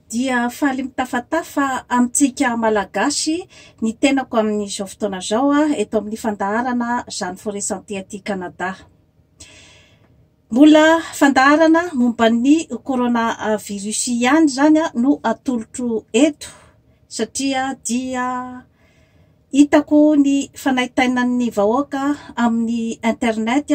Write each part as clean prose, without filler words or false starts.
Dia faly mitafatafa amintsika Malagasy ny tenako amin'izao fotoana izao eto amin'ny fandaharana Jeanne Forêt Santé aty Canada. Mbola fandaharana momba ny coronavirus ihany izany no atolotro eto satria dia hitako ny fanaintainan'ny vahoaka amin'ny internet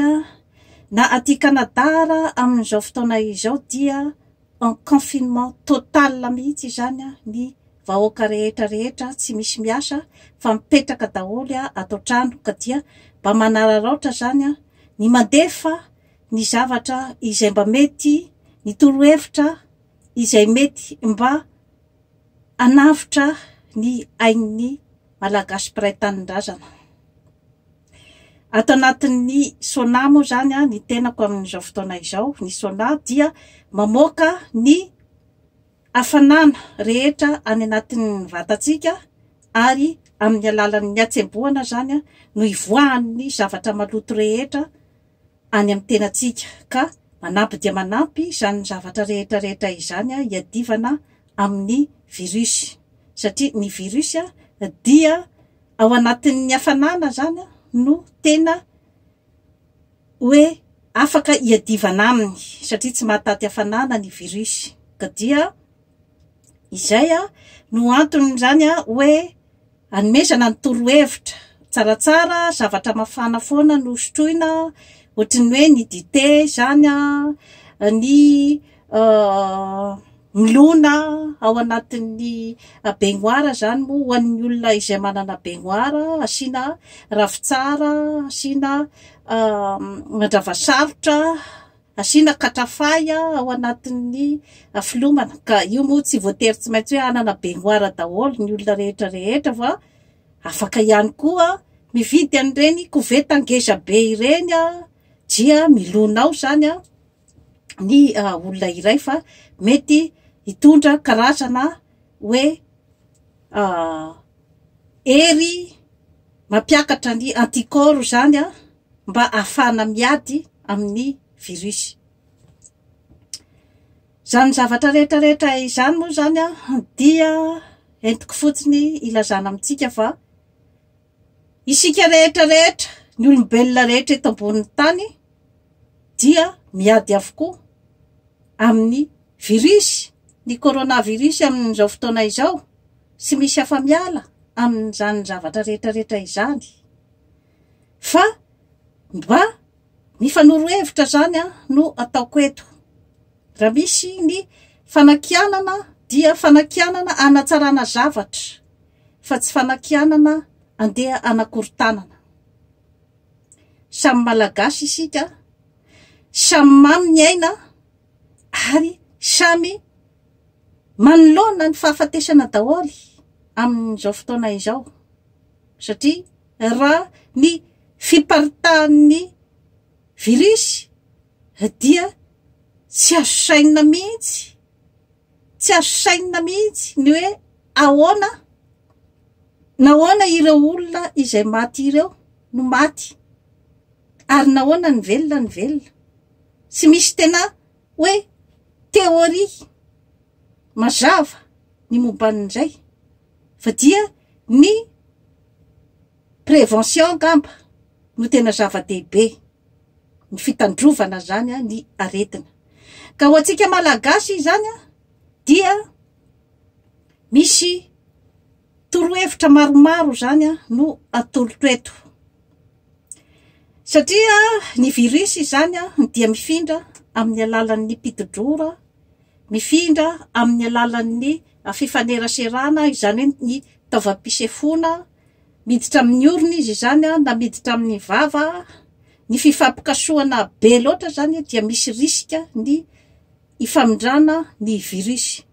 na aty Canada ara amin'izao fotoana izao dia en confinement total mihitsy izany ny vahoaka rehetra rehetra, tsy misy miasa fa mipetraka daholo ato an-trano ka dia mba manararaotra izany ny mandefa ny zavatra izay mba mety, ny torohevitra izay mety mba hanavotra ny ain'ny Malagasy mpiray tanindrazana. Ato anatin'ny Sona moa izany ny tenako amin'izao fotoana izao, ny Sona dia mamoaka ny hafanana rehetra any anatin'ny vatantsika ary amin'ny alalan'ny hatsembohana izany no ivoahan'ny zavatra maloto rehetra any amin'ny tenantsika ka manampy dia manampy izany zavatra rehetra rehetra izany hiadivana amin'ny virus satria ny virus dia ao anatin'ny hafanana izany no tena hoe afaka hiadivana aminy satria tsy mahataty hafanana ny virus ka dia izay no anton'izany hoe Anomezana ny torohevitra. Tsaratsara zavatra mafana foana no sotroina, ohatry ny hoe ny dite izany an, ny milona ao anatin'ny baignoire izany moa ho an'ny olona izay manana baignoire, asiana ravintsara, asiana mandravasarotra. Asiana katrafay ao anatin'ny filomana ka io moa tsy voatery tsy maintsy hoe hanana baignoire daholo ny olona rehetra rehetra fa afaka ihany koa mividy an'ireny koveta ngeza be ireny dia milona ao izany ny olona iray fa mety hitondra karazana hoe hery mampiakatra ny anticorps izany mba ahafahana miady amin'ny virus. Izany zavatra rehetra rehetra izany moa izany dia entiko fotsiny ilazana amintsika fa isika rehetra rehetra, ny olombelona rehetra eto ambonin'ny tany dia miady avokoa amin'ny virus, ny coronavirus amin'izao fotoana izao, tsy misy afa-miala amin'izany zavatra rehetra rehetra izany. Fa mba mifanoro hevitra zany no ataoko eto. Raha misy ny fanakianana dia fanakianana hanatsarana zavatra fa tsy fanakianana andeha hanakorontanana. Samy Malagasy isika, samy mamy ny aina ary samy manoloana ny fahafatesana daholo amin'izao fotoana izao satria Raha ny fiparitahan'ny virus dia tsy azo sainina mihitsy, tsy azo sainina mihitsy ny hoe ahoana, nahoana ireo olona izay maty ireo no maty ary nahoana ny velona no velona. Tsy misy tena hoe théorie mazava ny momba an'izay fa dia ny prévention angamba no tena zava-dehibe, ny fitandrovana zany ny aretina. Ka ho antsika Malagasy izany dia misy torohevitra maromaro zany no atolotro eto. Satria ny virus izany dia mifindra amin'ny alalan'ny piti-drora, mifindra amin'ny alalan'ny fifaneraserana, izany hoe ny taovam-pisefoana, miditra amin'ny orona izy izany na miditra amin'ny vava, ny fifampikasohana be loatra izany dia misy risque ny hifamindrana ny virus.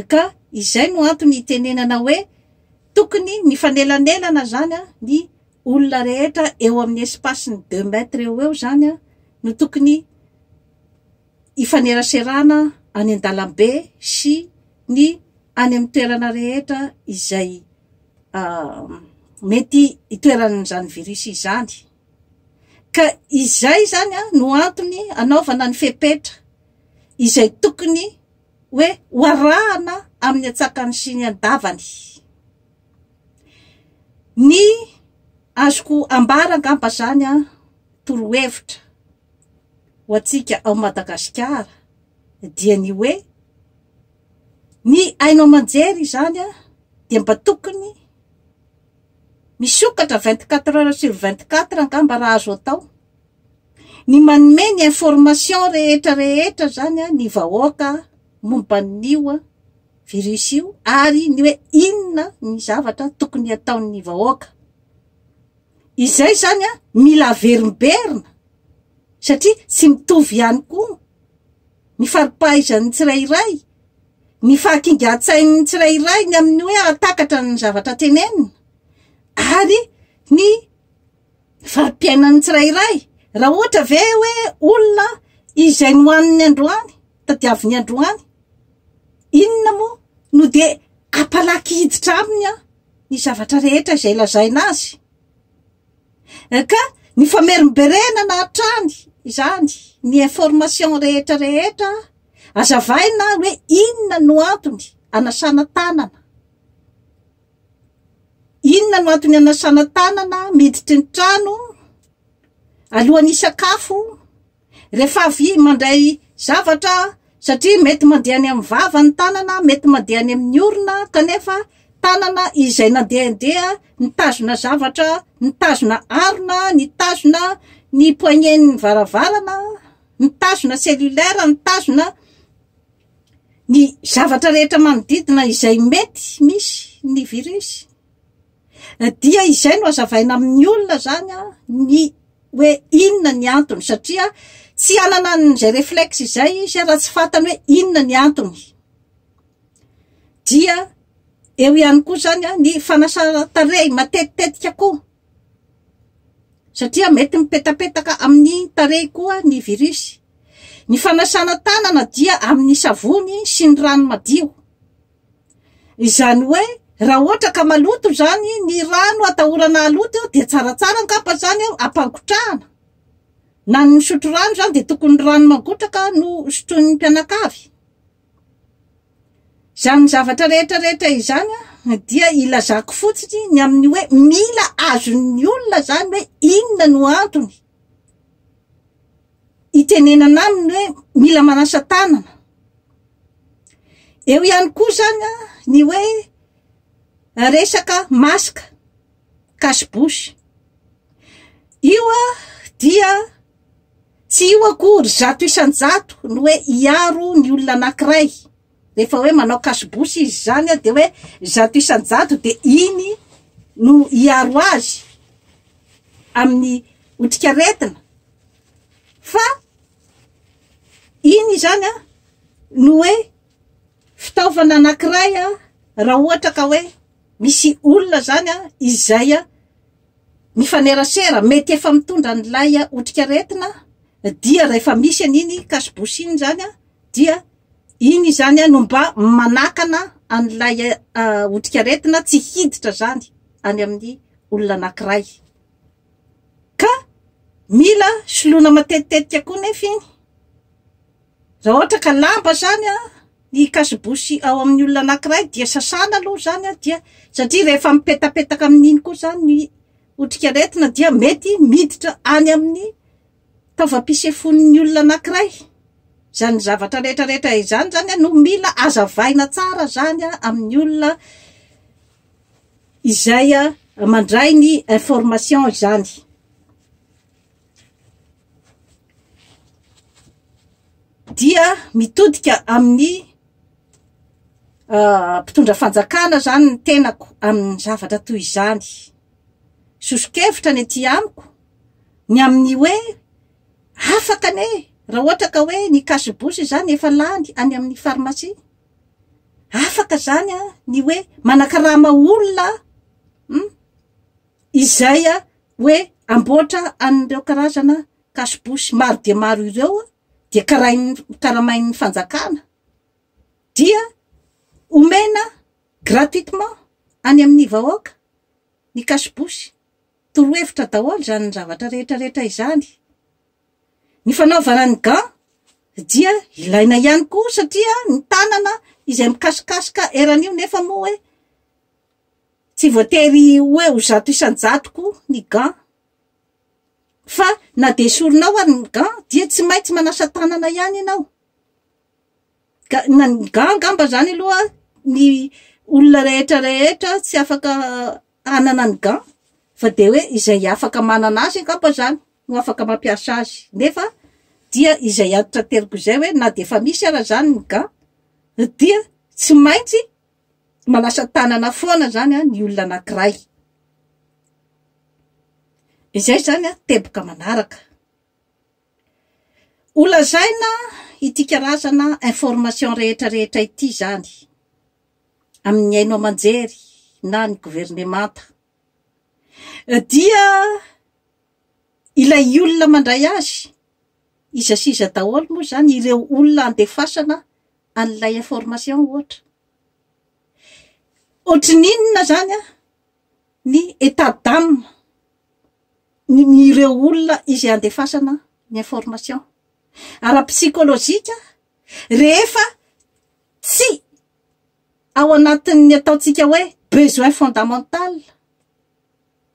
Ka izay no antony itenenana hoe tokony mifanelanelana izany ny olona rehetra eo amin'ny espace-n'ny deux mètres eo ho eo izany no tokony hifaneraserana any an-dalambe sy ny any amin'ny toerana rehetra izay mety hitoeran'izany virus izany. Ka izay izany no antony anaovana ny fepetra izay tokony hoe ho arahana. amin'ny antsakany sy ny andavany. Ny azoko ambara angamba zany an, torohevitra ho antsika ao Madagasikara dia ny hoe ny haino aman-jery izany an dia mba tokony misokatra 24 heures sur 24 angamba raha azo atao. Ny manome ny information rehetra rehetra zany an ny vahoaka momba an'io virus io ary ny hoe inona ny zavatra tokony hataon'ny vahoaka. Izay zany an mila averimberina satria tsy mitovy ihany koa ny fari-pahaizan'ny tsirairay, ny fahakingan-tsain'ny tsirairay ny amin'ny hoe hahatakatra ny zavatra tenenina ary ny fari-piainan'ny tsirairay. Raha ohatra ve hoe olona izay nohaniny androany, tadiaviny androany, inona moa no dia hampalaky hiditra aminy an ny zavatra rehetra izay lazaina azy? Ka ny famerimberenana hatrany izany ny information rehetra rehetra, azavaina hoe inona no antony anasana tanana, inona no antony anasana tanana miditry ny trano, alohan'ny hisakafo, Rehefa avy mandray zavatra, satria mety mandeha any amin'ny vava ny tanana, mety mandeha any amin'ny orona, kanefa tanana izay nandehandeha nitazona zavatra, nitazona arona, nitazona ny poignée-n'ny varavarana, nitazona cellulaire, nitazona ny zavatra rehetra manodidina izay mety misy ny virus. Dia izay no azavaina amin'ny olona zany an, ny hoe inona ny antony satria tsy hanana an'izay réflexe izay izy raha tsy fantany hoe inona ny antony. Dia eo ihany koa zany an, ny fanasana tarehy matetitetika koa satria mety mipetapetaka amin'ny tarehy koa ny virus. Ny fanasana tanana dia amin'ny savony sy ny rano madio. Izany hoe raha ohatra ka maloto izany ny rano atahorana haloto dia tsaratsara angamba izany ampangotrahana. Na ny misotro rano izany dia tokony rano mangotraka no sotroin'ny mpianakavy. Izany zavatra rehetra rehetra izany dia ilazako fotsiny ny amin'ny hoe mila azon'ny olona izany hoe inona no antony itenenana aminy hoe mila manasa tanana. Eo ihany koa zany an, ny hoe resaka masque, cache bouche. Io an dia tsy io akory 100% no hoe hiaro ny olona anankiray. Rehefa hoe manao cache bouche izy zany an, de hoe 100% de iny no hiaro azy amin'ny otrikaretina. Fa iny izany an no hoe fitaovana anankiray an, raha ohatra ka hoe misy olona zany an izay an mifanerasera, mety efa mitondra an'ilay otrikaretina dia rehefa misy an'iny cache bouche iny zany an dia iny izany an no mba manakana an'ilay otrikaretina tsy hiditra zany any amin'ny olona anankiray. Ka mila soloina matetitetika koa nefa iny. Raha ohatra ka lamba zany an, ny cache-bouche ao amin'ny olona anankiray dia sasana aloha zany an, dia satria rehefa mipetapetaka amin'iny koa zany ny otrikaretina dia mety miditra any amin'ny taovam-pisefoan'ny olona anankiray. Izany zavatra rehetra rehetra izany zany an no mila azavaina tsara zany an amin'ny olona izay mandray ny information izany. Dia mitodika amin'ny mpitondra fanjakana zany ny tenako amin'ny zavatra toy izany. Soso-kevitra ny aty amiko ny amin'ny hoe afaka anie raha ohatra ka hoe ny cache bouche izany efa lany any amin'ny pharmacie. Afaka zany an ny hoe manakarama olona izay hoe amboatra an'ireo karazana cache bouche maro dia maro ireo dia karain'ny karamain'ny fanjakana dia omena gratuitement any amin'ny vahoaka ny cache bouche. Torohevitra daholo izany zavatra rehetra rehetra izany. Ny fanaovana ny gant dia ilaina ihany koa satria ny tanana izay mikasikasoka eran'io nefa moa hoe tsy voatery hoe ho 100% koa ny gant fa na dia esorinao ary ny gant dia tsy maintsy manasa tanana ihany ianao. Ka na ny gant angamba zany aloha ny olona rehetra rehetra tsy afaka hanana ny gant fa dia hoe izay afaka manana azy angamba zany no afaka mampiasa azy, nefa dia izay antitrateriko izay hoe na dia efa misy ara zany ny gant dia tsy maintsy manasa tanana foana zany ny olona anankiray. Izay zany teboka manaraka. Holazaina ity karazana information rehetra rehetra ity zany amin'ny haino aman-jery na ny governemanta dia ilay olona mandray azy, iza sy iza daholo moa zany ireo olona andefasana an'ilay information ohatra. Ohatry ny inona zany ny état d'âme ny ireo olona izay andefasana ny information. Ara-psikolojika, rehefa tsy ao anatin'ny ataontsika hoe besoin fondamental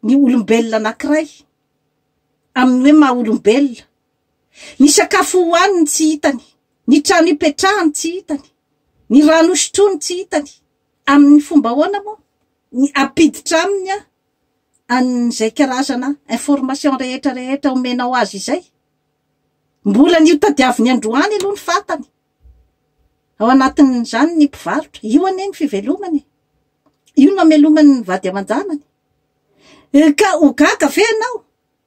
ny olombelona anankiray amin'ny hoe maha olombelona, ny sakafo hohaniny tsy hitany, ny trano ipetrahany tsy hitany, ny rano hosotroiny tsy hitany, amin'ny fomba ahoana moa ny ampiditra aminy an'izay karazana information rehetra rehetra omenao azy izay? Mbola ny ho tadiaviny androany aloha ny fantany. Ao anatin'izany ny mpivarotra, io anie ny fivelomany e. Io no amelomany ny vady aman-janany. Ka ho gaga ve ianao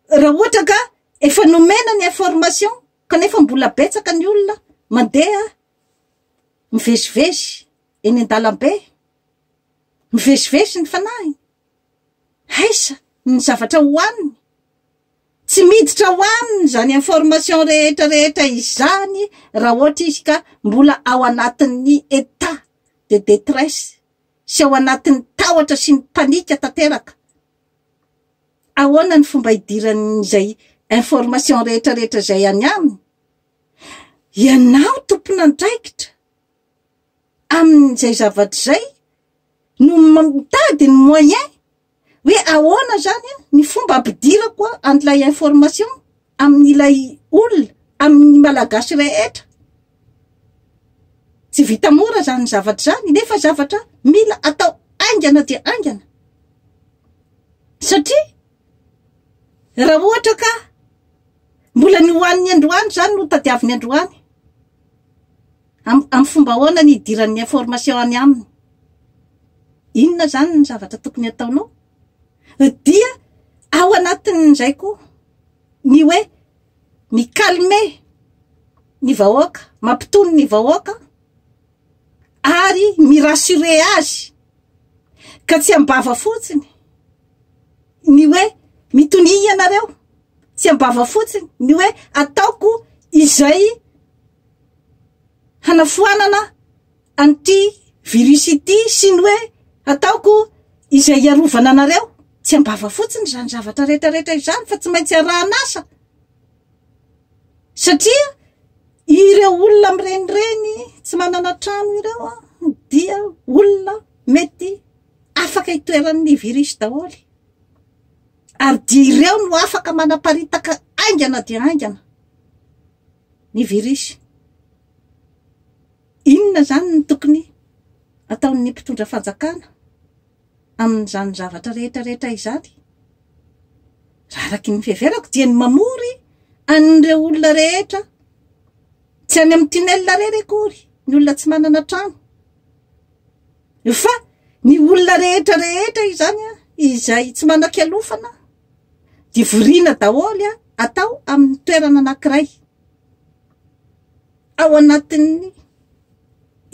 raha ohatra ka efa nomena ny information kanefa mbola betsaka ny olona mandeha mivezivezy eny an-dalambe, mivezivezy ny fanahiny, aiza ny zavatra hohaniny? Tsy miditra ho aminy izany information rehetra rehetra izany raha ohatra izy ka mbola ao anatin'ny état de détresse sy ao anatin'ny tahotra sy ny panika tanteraka. Ahoana ny fomba hidiran'izay information rehetra rehetra izay any aminy? Ianao tompon'andraikitra amin'izay zavatra izay no mitady ny moyen hoe ahoana zany ny fomba ampidirako an'ilay information amin'ilay olona, amin'ny Malagasy rehetra. Tsy vita mora zany zavatra zany, nefa zavatra mila atao haingana dia haingana. Satria raha ohatra ka mbola ny hohaniny androany zany no tadiaviny androany, amin'ny fomba ahoana ny hidiran'ny information any aminy? Inona zany ny zavatra tokony ataonao? Dia ao anatin'izay koa ny hoe mi-calmer ny vahoaka, mampitony ny vahoaka ary mi-rassurer azy ka tsy am-bava fotsiny ny hoe mitonia ianareo, tsy am-bava fotsiny ny hoe ataoko izay hanafoanana an'ity virus ity sy ny hoe ataoko izay hiarovana anareo. Tsy am-bava fotsiny izany zavatra rehetra rehetra izany fa tsy maintsy arahan'asa, satria ireo olona mirenireny tsy manana trano ireo dia olona mety afaka hitoeran'ny virus daholo, ary dia ireo no afaka manaparitaka haingana dia haingana ny virus. Inona izany no tokony ataon'ny mpitondra fanjakana amin'izany zavatra rehetra rehetra izany? Raha araky ny fiheverako dia ny mamory an'ireo olona rehetra, tsy any amin'ny tunnel irery akory ny olona tsy manana trano, fa ny olona rehetra rehetra izany izay tsy manan-kialofana dia voriana daholo atao amin'ny toerana anankiray. Ao anatin'ny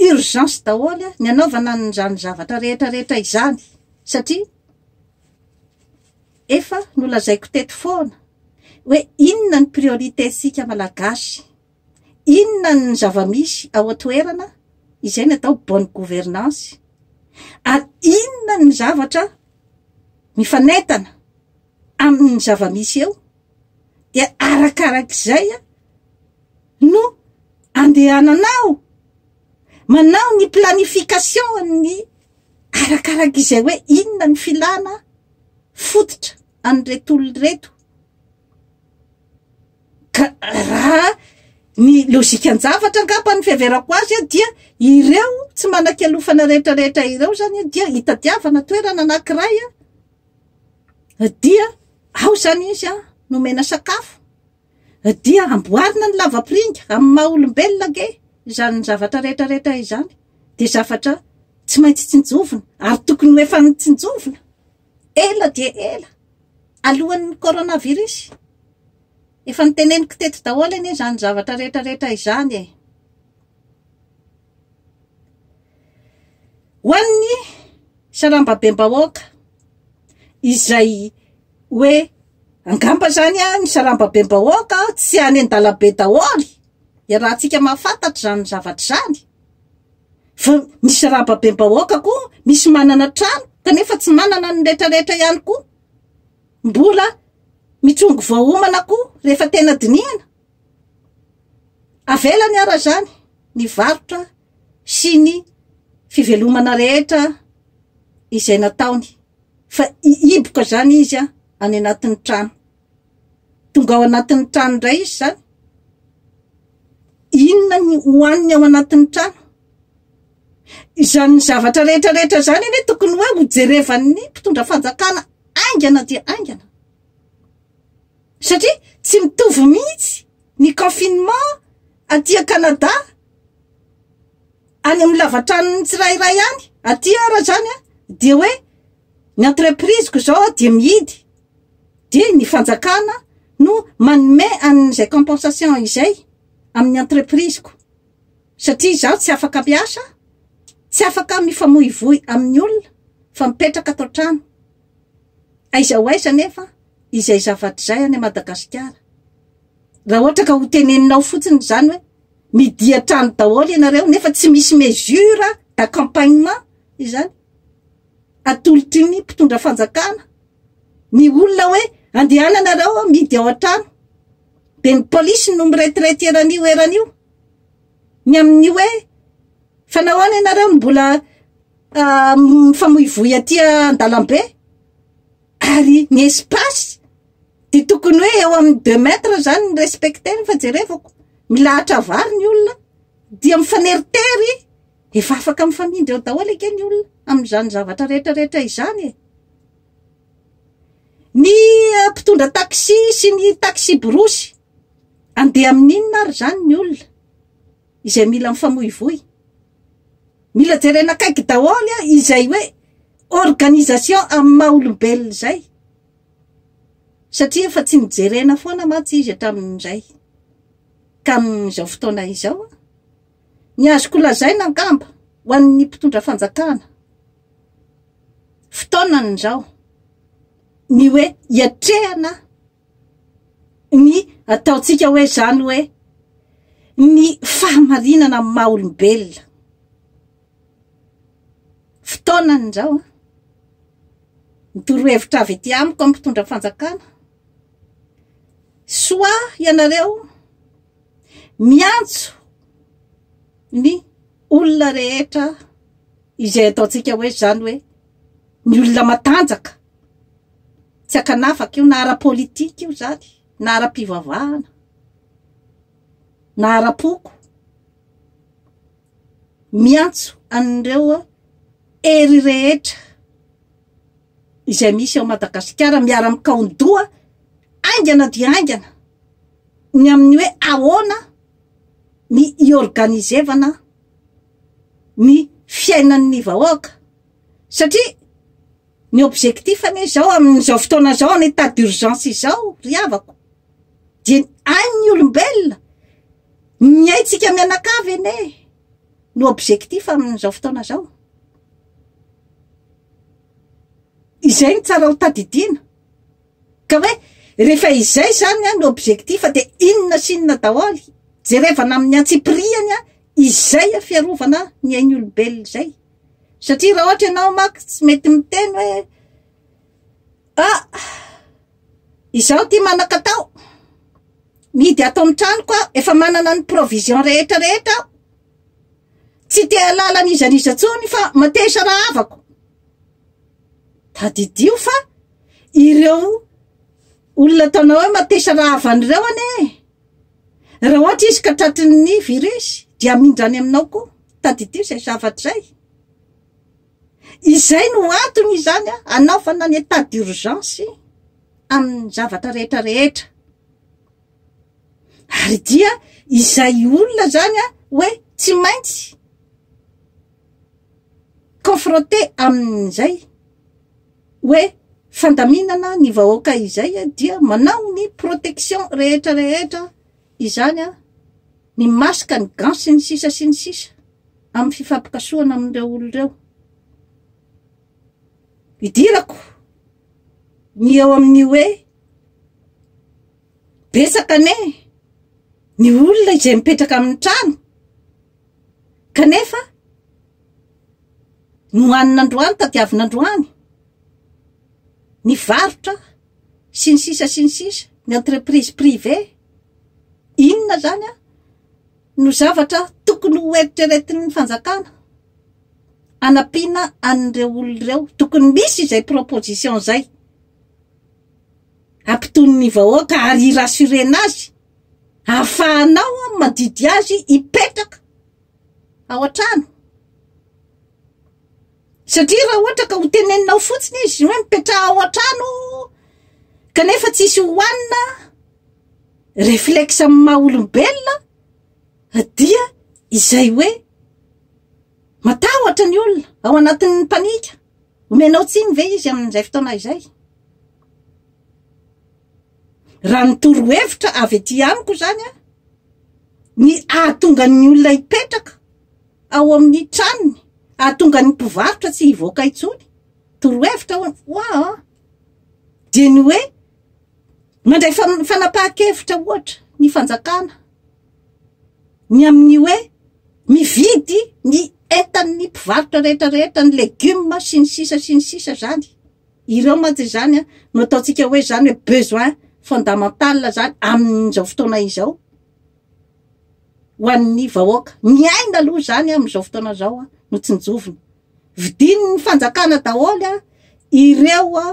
urgence daholo ny anaovana an'izany zavatra rehetra rehetra izany, satria efa nolazaiko teto foana hoe inona ny priorité-ntsika Malagasy, inona ny zava-misy ao an-toerana, izay ny atao bonne gouvernance, ary inona ny zavatra mifanentana amin'ny zava-misy eo, dia arakarak'izay no andehananao. Manao ny planification ny arakaraka izay hoe inona ny filana fototra an'ireto olona ireto. Ka raha ny lojikan-javatra angamba ny fiheverako azy dia ireo tsy manan-kialofana rehetra rehetra ireo zany dia hitadiavana toerana anankiray dia ao zany izy nomena sakafo dia amboarina ny lavapiringa amin'ny maha olombelona ange izany zavatra rehetra rehetra izany dia zavatra tsy maintsy tsinjovina ary tokony ho efa nitsinjovina ela dia ela alohan'ny coronavirus. Efa noteneniko teto daholo anie izany zavatra rehetra rehetra izany e. Ho an'ny sarambabem-bahoaka izay hoe angamba izany ny sarambabem-bahoaka tsy any an-dalambe daholo, iarahantsika mahafantatra izany zavatra izany. Fa misy sarambabem-bahoaka koa misy manana trano kanefa tsy manana ny rehetra rehetra ihany koa. Mbola mitrongy voaomana koa rehefa tena dinihana. Avelany ara izany ny varotra sy ny fivelomana rehetra izay nataony fa hihiboka izany izy any anatin'ny trano. Tonga ao anatin'ny trano indray izy izany. Inona ny hohaniny ao anatin'ny trano? Izany zavatra rehetra rehetra izany anie tokony hoe hojerevan'ny mpitondra fanjakana haingana dia haingana. Satria tsy mitovy mihitsy ny confinement aty Canada any amin'ny lavatranon'ny tsirairay any. Aty ara izany a, dia hoe ny entreprise-ko izao dia mihidy, dia ny fanjakana no manome an'izay compensation izay amin'ny entreprise-ko. Satria izaho tsy afaka miasa, tsy afaka mifamoivoy amin'ny olona fa mipetraka ato an-trano. Aiza ho aiza anefa izay zavatra izay any Madagasikara? Raha ohatra ka ho teneninao fotsiny izany hoe midia trano daholo ianareo nefa tsy misy mesure d'accompagnement izany atolotry ny mpitondra fanjakana ny olona hoe andehananareo midy ao an-trano dia ny polisy no miretirety eran'io eran'io ny amin'ny hoe fa nahoana ianareo no mbola mifamoivoy aty an-dalambe ary ny espace dia tokony hoe eo amin'ny deux mètres zany ny respecter-ny fa jerevako milahatra vary ny olona dia mifaneritery efa afaka mifamindra eo daholo eke ny olona amin'izany zavatra rehetra rehetra izany e. Ny mpitondra taxi sy ny taxi borosy andeha amin'inona ary izany ny olona izay mila mifamoivoy. Mila jerena akaiky daholo izay hoe organisation amin'ny maha olombelona izay. Satria efa tsy nijerena foana mantsy izy hatramin'izay. Ka amin'izao fotoana izao, ny azoko lazaina angamba ho an'ny mpitondra fanjakana, fotoanany izao ny hoe hiatrehana ny ataontsika hoe izany hoe ny fahamarinana amin'ny maha olombelona. Fotoanany izao an. Ny torohevitra avy ety amiko amin'ny mpitondra fanjakana, soit ianareo miantso ny olona rehetra izay ataontsika hoe izany hoe ny olona matanjaka, tsy ankanavaka io na ara-politika io izany, na ara-pivavahana, na ara-poko, miantso an'ireo hery rehetra izay misy ao Madagasikara miara-mikaon-doha haingana dia haingana ny amin'ny hoe ahoana ny hiorganizevana ny fiainan'ny vahoaka satria ny objectif anie izao amin'izao fotoana izao en état d'urgence izao ry havako dia ain'ny olombelona ny aintsika mianakavy anie no objectif amin'izao fotoana izao. Izay no tsara ho tadidiana. Ka hoe rehefa izay izany no objectif dia inona sy inona daholo, jerevana amin'ny antsipiriany izay fiarovana ny ain'ny olombelona izay. Satria raha ohatra ianao manko tsy mety miteny hoe ah izaho ity manan-katao, mihidy ato amin'ny tranoko aho, efa manana ny provision rehetra rehetra aho. Tsy te hahalala an'iza n'iza intsony fa matesa rahavako. Tadidio fa ireo olona ataonao hoe matesa rahavana ireo anie, raha ohatra izy ka tratrin'ny virus dia hamindra any aminao koa. Tadidio izay zavatra izay. Izay no antony izany anaovana ny état d'urgence amin'ny zavatra rehetra rehetra. Ary dia izay olona izany hoe tsy maintsy confronté amin'izay hoe fandaminana ny vahoaka izay dia manao ny protection rehetra rehetra izany ny masque, ny gants sy ny sisa sy ny sisa amin'ny fifampikasohana amin'ireo olona ireo. Idirako ny eo amin'ny hoe betsaka anie ny olona izay mipetraka amin'ny trano kanefa nohanina androany tadiavina androany ny varotra sy ny sisa sy ny sisa ny entreprise privée inona zany a no zavatra tokony ho eritreretin'ny fanjakana anampiana an'ireo olona ireo tokony misy izay proposition izay ampitony ny vahoaka ary hi-rassurena azy ahafahanao mandidy azy hipetraka ao an-trano satria raha ohatra ka ho teneninao fotsiny izy hoe mipetraha ao an-trano kanefa tsisy hohanina réflexe amin'ny maha olombelona dia izay hoe matahotra ny olona ao anatin'ny panika omenao tsiny ve izy amin'izay fotoana izay raha ny torohevitra avy aty amiko zany a ny ahatonga ny olona hipetraka ao amin'ny tranony ahatonga ny mpivarotra tsy hivoaka intsony torohevitra hoa dia ny hoe mandray fanapahan-kevitra ohatra ny fanjakana ny amin'ny hoe mividy ny entan'ny mpivarotra rehetra rehetra ny legioma sy ny sisa sy ny sisa zany ireo mantsy izany a no ataontsika hoe zany hoe besoin fondamental zany amin'izao fotoana izao ho an'ny vahoaka ny aina aloha zany amin'izao fotoana izao a no tsinjovina vidin'ny fanjakana daholo a ireo a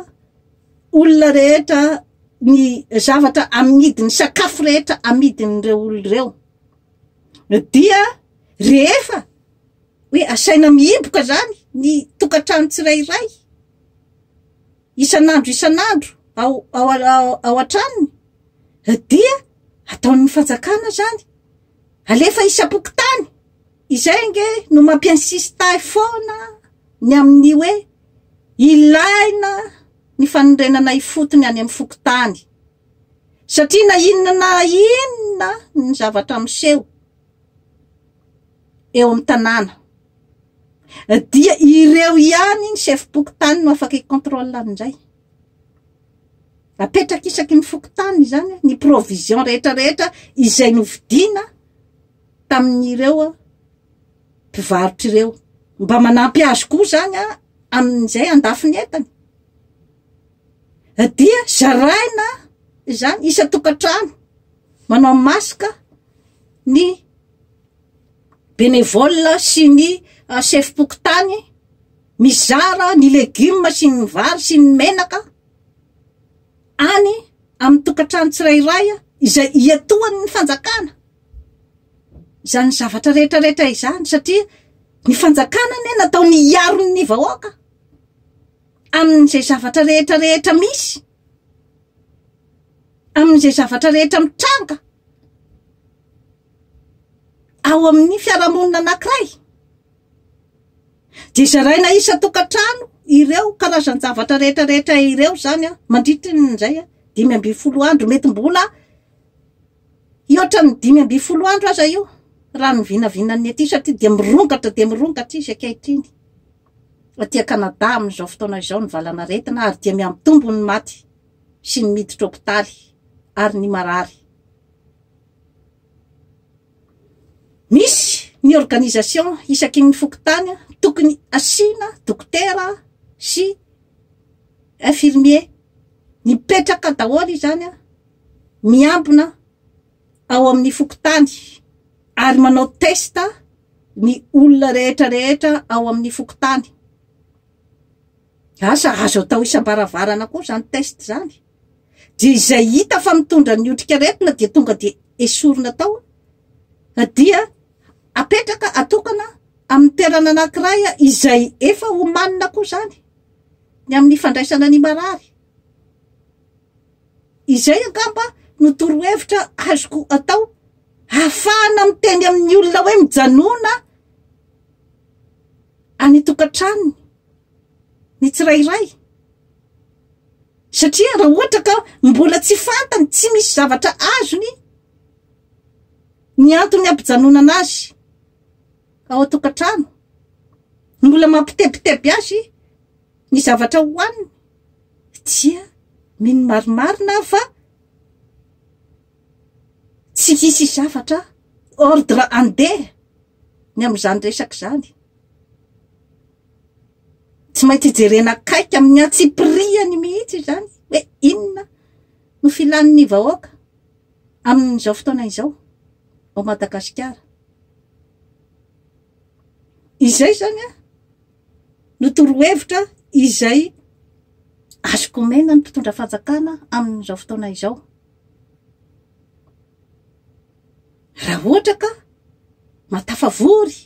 olona rehetra ny zavatra amidiny sakafo rehetra amidin'ireo olona ireo dia rehefa hoe asaina mihiboka zany ny tokantrano tsirairay isan'andro isan'andro ao ao ao an-tranony dia ataon'ny fanjakana zany alefa isam-pokontany izay nge no mampi-insiste ahy foana ny amin'ny hoe ilaina ny fanorenana ifotony any amin'ny fokontany satria na inona na inona ny zavatra miseho eo amin'ny tanàna dia ireo ihany ny chef-pokontany no afaka hi-contrôle an'izay apetraka isaky ny fokontany izany ny provision rehetra rehetra izay novidiana tamin'ireo mpivarotra ireo mba manampy azy koa zany a amin'izay andafiny entany dia zaraina izany isan-tokantrano manao masque ny bénévole sy ny chef-pokontany mizara ny legioma sy ny vary sy ny menaka any amin'ny tokantrano tsirairay izay iatohan'ny fanjakana izany zavatra rehetra rehetra izany satria ny fanjakana anie natao ny hiaro ny vahoaka amin'izay zavatra rehetra rehetra misy amin'izay zavatra rehetra mitranga ao amin'ny fiarahamonina anankiray dia zaraina isan-tokantrano ireo karazan-javatra rehetra rehetra ireo zany a mandritry nyzay a 15 andro mety mbola hihoatra ny 15 andro aza io raha ny vinavinan'ny aty satria dia mirongatra dia mirongatra izy ankehitriny aty Kanada amin'izao fotoana izao ny valanaretina ary dia mihampitombo ny maty sy ny miditra hopitaly ary ny marary. Misy ny organisation isaky ny fokontany tokony asiana dokotera sy infirmier mipetraka daholo izany a miambina ao amin'ny fokontany ary manao test. ny olona rehetra rehetra ao amin'ny fokontany. Asa azo atao isam-baravarana koa izany test izany. Dia izay hita fa mitondra ny otrikaretina dia tonga dia esorina tao dia apetraka atokana amin'ny toerana anankiray izay efa omanina koa izany ny amin'ny fandraisana ny marary. Izay angamba no torohevitra azoko atao ahafahana miteny amin'ny olona hoe mijanona any tokantranony ny tsirairay. Satria raha ohatra ka mbola tsy fantany, tsy misy zavatra azony ny antony hampijanonana azy ao an-tokantrano, mbola mampitebiteby azy ny zavatra hohaniny, dia mino marimarina aho fa tsy hisy zavatra ordre andeha ny amin'izany resaka izany. Tsy maintsy jerena akaiky amin'ny antsipiriany mihitsy izany hoe inona no filan'ny vahoaka amin'izao fotoana izao ao Madagasikara. Izay izany an, no torohevitra izay azoko omena ny mpitondra fanjakana amin'izao fotoana izao. Raha ohatra ka mahatafavory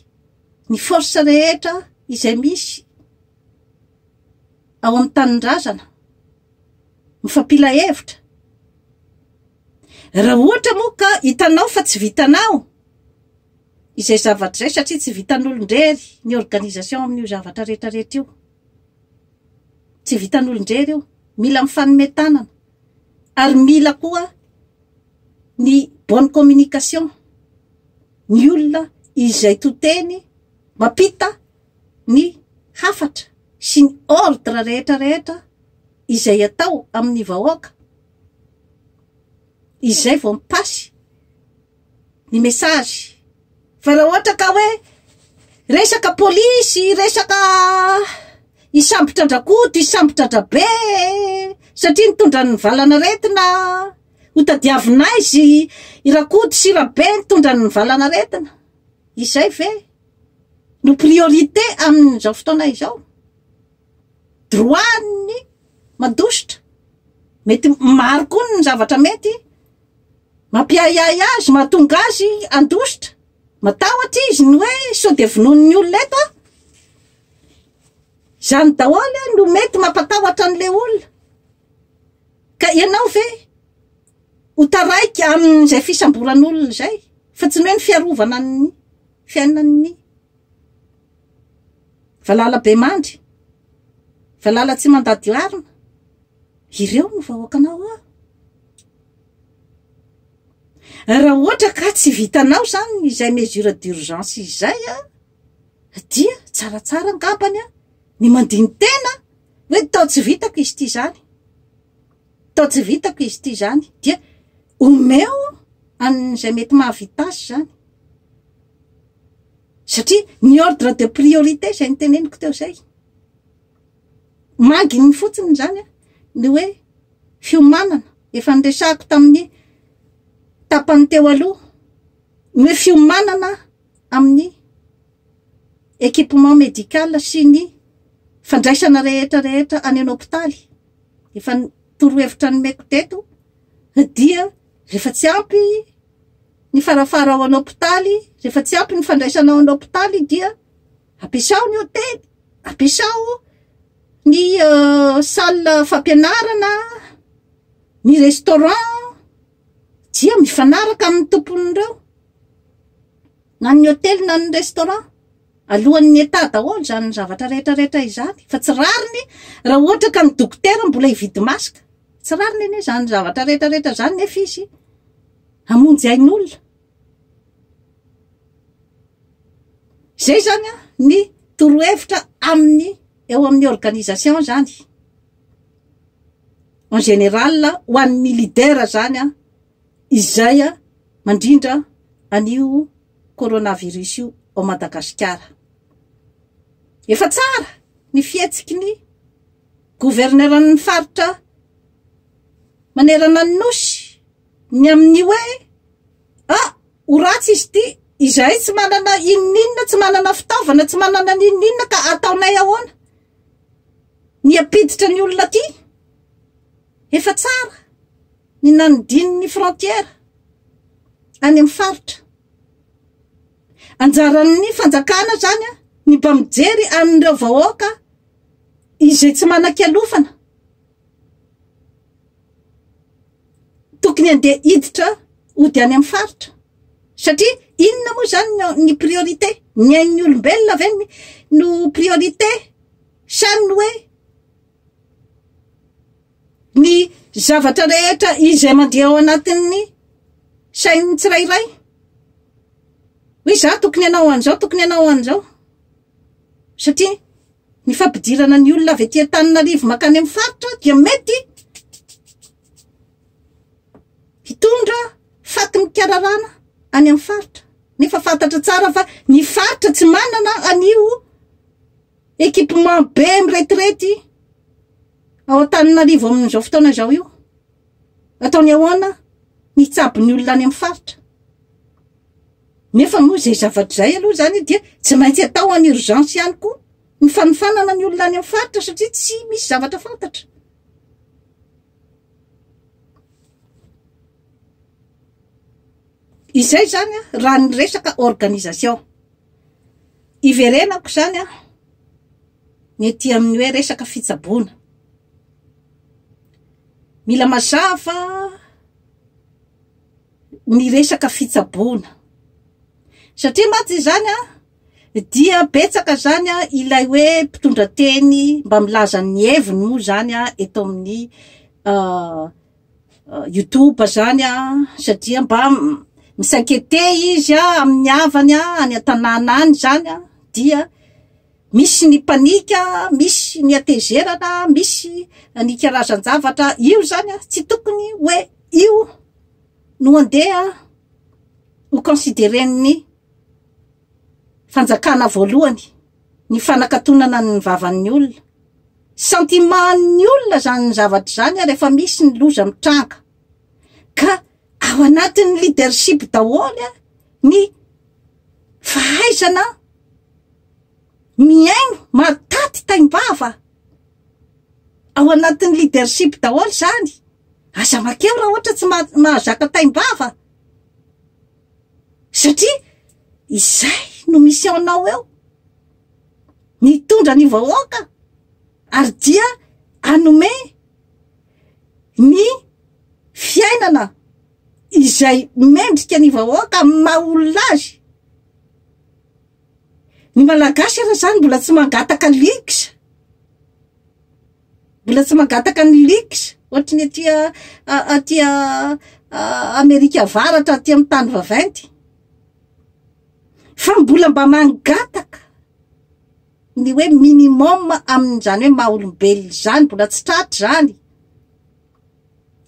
ny force rehetra izay misy ao amin'ny tanindrazana, mifampila hevitra, raha ohatra moa ka hitanao fa tsy vitanao izay zavatra izay satria tsy vitan'olon-drery ny organisation amin'io zavatra rehetra rehetra io, tsy vitan'olon-drery io, mila mifanome tanana ary mila koa ny bonne communication, ny olona izay to teny mampita ny hafatra sy ny ordre rehetra rehetra izay atao amin'ny vahoaka, izay vao mipasy ny message. Fa raha ohatra ka hoe resaka polisy, resaka hisambotra an-dRakoto, hisambotra an-dRabe satria nitondra ny valanaretina, ho tadiavina aiza i Rakoto sy Rabe nitondra ny valanaretina? Izay ve no priorité amin'izao fotoana izao? Droit-ny mandositra. Mety maro koa ny zavatra mety mampiahiahy azy, mahatonga azy handositra. Matahotra izy ny hoe sao dia vonoin'ny olona eto aho. Izany daholo no mety mampatahotra an'ilay olona. Ka ianao ve ho taraiky amin'izay fisamboran'olona izay fa tsy ny hoe ny fiarovana ny fiainan'ny valala be mandry, valala tsy mandady harona, ireo no vahoakanao aho. Raha ohatra ka tsy vitanao izany izay mesure d'urgence izay dia tsaratsara angambany ny mandini-tena hoe tao tsy vitako izy ity izany, tao tsy vitako izy ity izany, dia omeo an'izay mety mahavita azy izany. Satria ny ordre de priorité izay noteneniko teo izay, manginy fotsiny izany ny hoe fiomanana, efa niresahako tamin'ny tapany teo aloha, ny hoe fiomanana amin'ny équipement médical sy ny fandraisana rehetra rehetra any an-hopitaly, efa torohevitra nomeko teto dia rehefa tsy ampy ny farafara ao an-hopitaly, rehefa tsy ampy ny fandraisana ao an-hopitaly dia ampiasao ny hotely, ampiasao ny salle fampianarana, ny restaurant, dia mifanaraka amin'ny tompon'ireo. Na ny hotely na ny restaurant. Alohan'ny Etat daholo izany zavatra rehetra rehetra izany. Fa tsy rariny raha ohatra ka ny dokotera mbola hividy masque. Tsy rariny anie izany zavatra rehetra rehetra izany nefa izy hamonjy ain'olona. Izay izany an, ny torohevitra amin'ny eo amin'ny organisation izany. En général ho an'ny leader izany an, izay mandrindra an'io coronavirus io ao Madagasikara. Efa tsara ny fihetsiky ny governeran'ny faritra manerana ny Nosy ny amin'ny hoe ah ho ratsy izy ity, Izahay tsy manana inon'inona, tsy manana fitaovana, tsy manana n'inon'inona ka ataonay ahoana ny hampiditra ny olona aty? Efa tsara ny nanodiny ny frontière any amin'ny faritra. Anjaran'ny fanjakana zany ny mba mijery an'ireo vahoaka izay tsy manan-kialofana. Tokony handeha hiditra hody any amin'ny faritra. Satria inona moa zany ny priorité? Ny ain'ny olombelona ve no priorité sa ny hoe ny zavatra rehetra izay mandeha ao anatin'ny sain'ny tsirairay? Hoe za tokony hanao an'izao, tokony hanao an'izao. Satria ny fampidirana ny olona avy aty Antananarivo mankany amin'ny faritra dia mety hitondra faty mikararana any amin'ny faritra. Nefa fantatra tsara fa ny faritra tsy manana an'io équipement be miretirety ao Antananarivo amin'izao fotoana izao io. Ataony ahoana ny hitsabo ny olona any amin'ny faritra? Nefa moa izay zavatra izay aloha izany dia tsy maintsy atao en urgence ihany koa ny fanofanana ny olona any amin'ny faritra satria tsy misy zavatra fantatra. Izay izany raha ny resaka organisation. Iverenako izany ny ety amin'ny hoe resaka fitsaboana. Mila mazava ny resaka fitsaboana. Satria mantsy izany an, dia betsaka izany an ilay hoe mpitondra teny mba milaza ny heviny moa izany an eto amin'ny youtube izany an, satria mba mi-s'inquiéter izy an amin'ny havany an any an-tanàna any izany an, dia misy ny panika, misy ny hatezerana, misy ny karazan-javatra, io izany an tsy tokony hoe io no andeha ho considéren'ny fanjakana voalohany ny fanakatonana ny vavan'ny olona. Sentiment-n'ny olona izany zavatra izany rehefa misy ny loza mitranga. Ka ao anatin'ny leadership daholo ny fahaizana mihaino, mahataty taim-bava. Ao anatin'ny leadership daholo izany. Aza makeo raha ohatra tsy mahazaka taim-bava. Satria izay no mission-nao eo. Ny hitondra ny vahoaka ary dia hanome ny fiainana izay mendrika ny vahoaka amin'ny maha olona azy. Ny Malagasy ara zany mbola tsy mangataka luxe. Mbola tsy mangataka ny luxe ohatry ny aty aty Amerika Avaratra aty amin'ny tany vaventy. Fa mbola mba mangataka ny hoe minimum amin'izany hoe maha olombelona izany, mbola tsy tratra izany.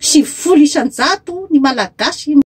90% ny Malagasy.